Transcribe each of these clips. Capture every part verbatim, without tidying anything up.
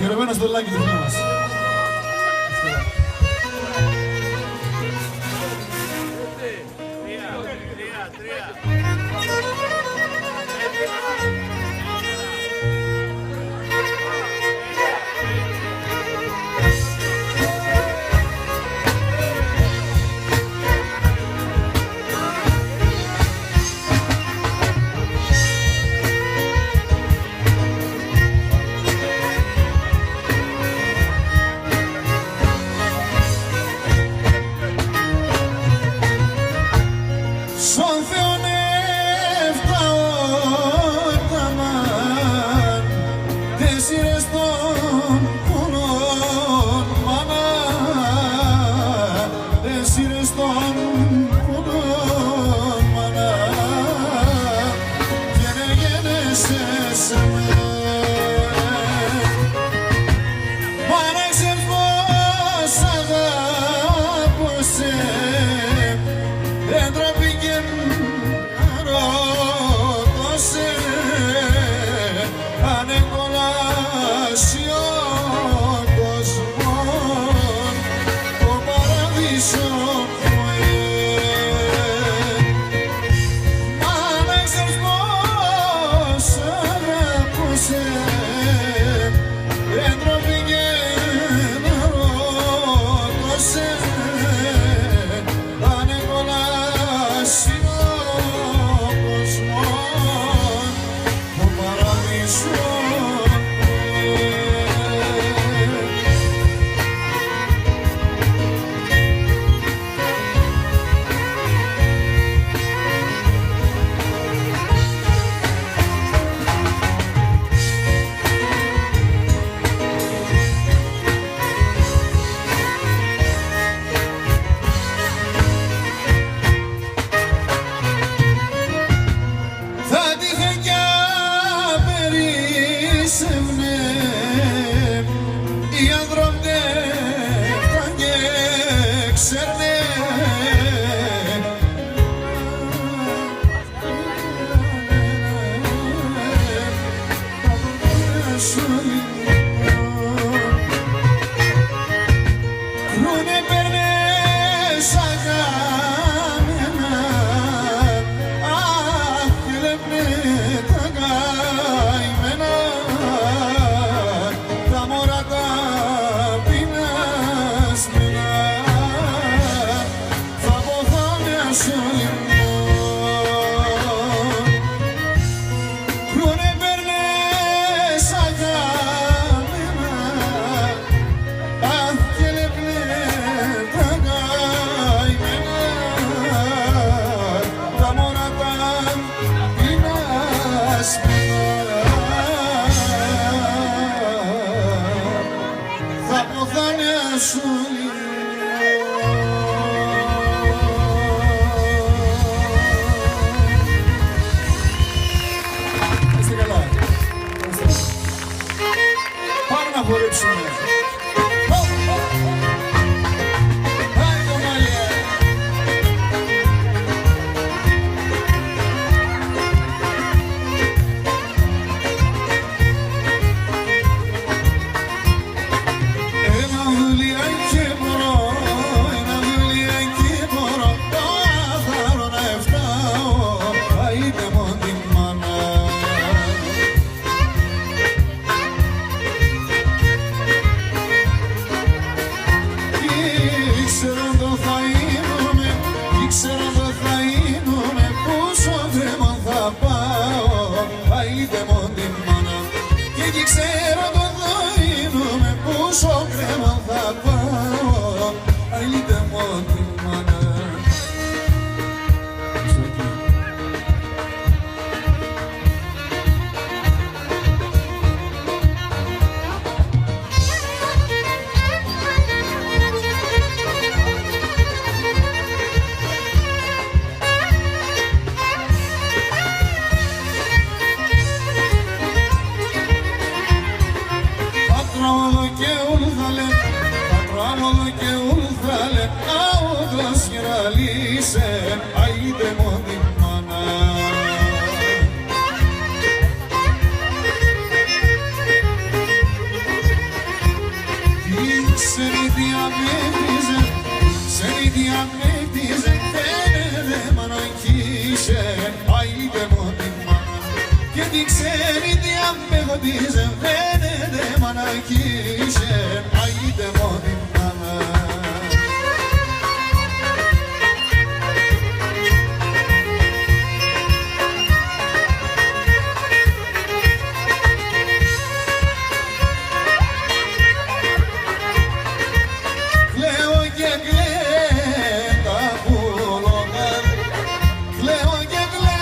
Αφιερωμένα στο Λάκη, το φίλο μας. Σον Θεόν εφτά όρταμαν, τέσσερες τον πονόν, μάνα, τέσσερες τον πονόν, μάνα, κι εγένεσες με. Μάνα, ξέρεις πως αγαπώ σε, εντροπή κι να ρωτώ σε, αν εγκολάσει ο κόσμον, ο παράδεισον που έν'. Μάνα, ξέρεις πως αγαπώ σε, εντροπή κι να ρωτώ σε, αν εγκολάσει ο κόσμον, ο παράδεισον. Θα τύχε κι απερίσσευ' νε, οι άνθρωποι ντ' έφτανε κι εξέρ'νε. Κρούνε παίρ'νε σα χαμένα, αχ, κι ελέπ'νε τα καημένα, τα μωρά τα πεινασμένα, θα ποθάνε ας σο λιμνόν. Κρούνε παίρ'νε σα χαμένα, αχ, κι ελέπ'νε τα καημένα, τα μωρά τα πεινασμένα, θα ποθάνε ας σο λιμνόν. Είστε καλά. Είστε καλά. Πάμε να χορέψουμε. Άι, κομμάλια. Ένα δουλειά κι μωρό, ένα δουλειά κι μωρό, τα χρόνια εφτάω, αΐ ντεμόν τη μάνα. Κι ξέρω ντο θα ίνουμαι, κι ξέρω ντο θα ίνουμαι, πού σο γκρέμον θα πάω, αΐ ντεμόν τη μάνα. Και κι ξέρω ντο θα ίνουμαι, πού σο γκρέμον θα πάω, αΐ ντεμόν τη μάνα. Θα τρώγω κι ούλ θα λέ, θα τρώγω κι ούλ θα λέ, αούτος γεραλίσεν, αΐ ντεμόν τη μάνα. Τη ξένη τη απέγω τη ζευγένεται μανακίσεν, αΐτε μόνη μάνα. Κλαίω και κλαίν' τα πουλόπα, κλαίω και κλαίν'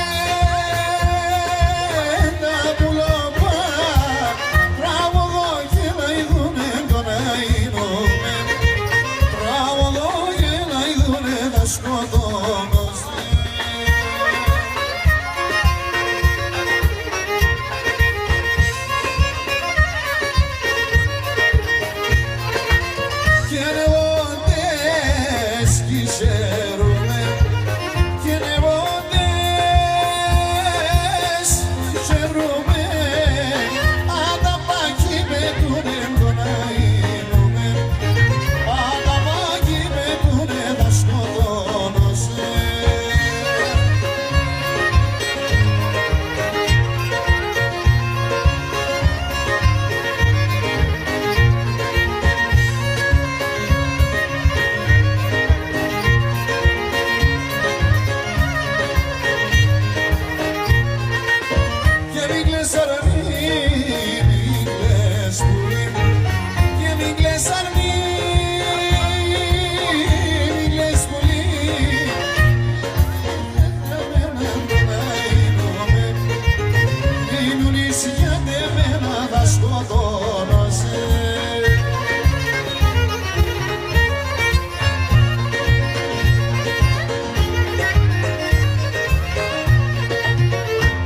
τα πουλόπα. Τραβողώ και να ιδούνε τον αΐνο με, τραβողώ και να ιδούνε θα σκοτώνω. Κι εγώ ντες κι χαίρουμαι, κι εγώ ντες κι χαίρουμαι, ατά πα 'κι πετούνε τον αΐνο με, ατά πα 'κι πετούνε θα σκοτώνω σε. Και μη κλαις, αρνί, μη κλαις πουλί μ', και μη κλαις, αρνί, μη κλαις πουλί μ'. Εμένα τον αΐνο με, μη νουλείς, γιατί εμένα θα σκοτώνω σε.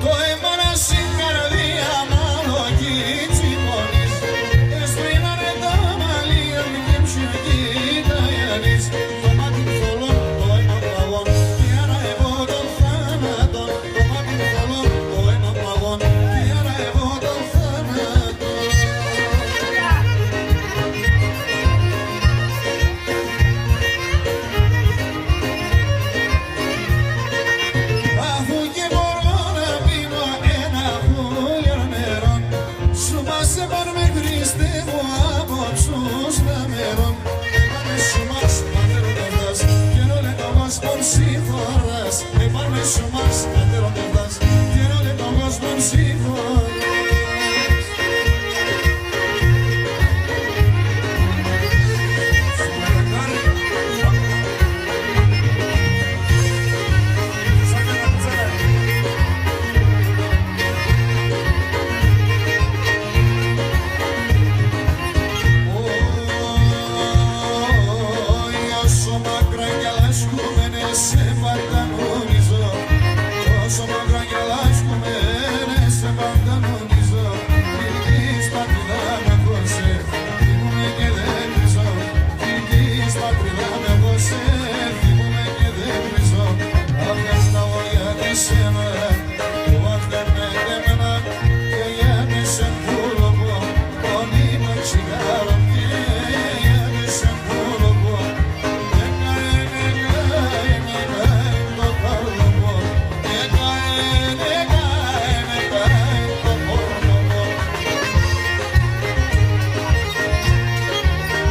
Το αίμαν ας σην καρδίαν άλλο κι τσιπώνεις, εσπρίνανε τα μαλλία μ' κι εμ' σιωγεί τα γυαλίς'. Το μάτι μ' θολόν, το αίμαν παγών, κι αναεύω τον θάνατον. Το μάτι μ' θολόν, το αίμαν παγών, κι αναεύω τον θάνατον. Αφού 'κ' επορώ να πίνω έναν χουλιάν νερόν, σουμάς επάν' με, Χριστέ μου, απόψουν να μερών. Επάν' με σουμάς, πατέρ' ον ευτάς, κι έν' ολέν τον κόσμον συγχωράς. Επάν' με σουμάς, πατέρ' ον ευτάς, κι έν' ολέν τον κόσμον συγχωράς.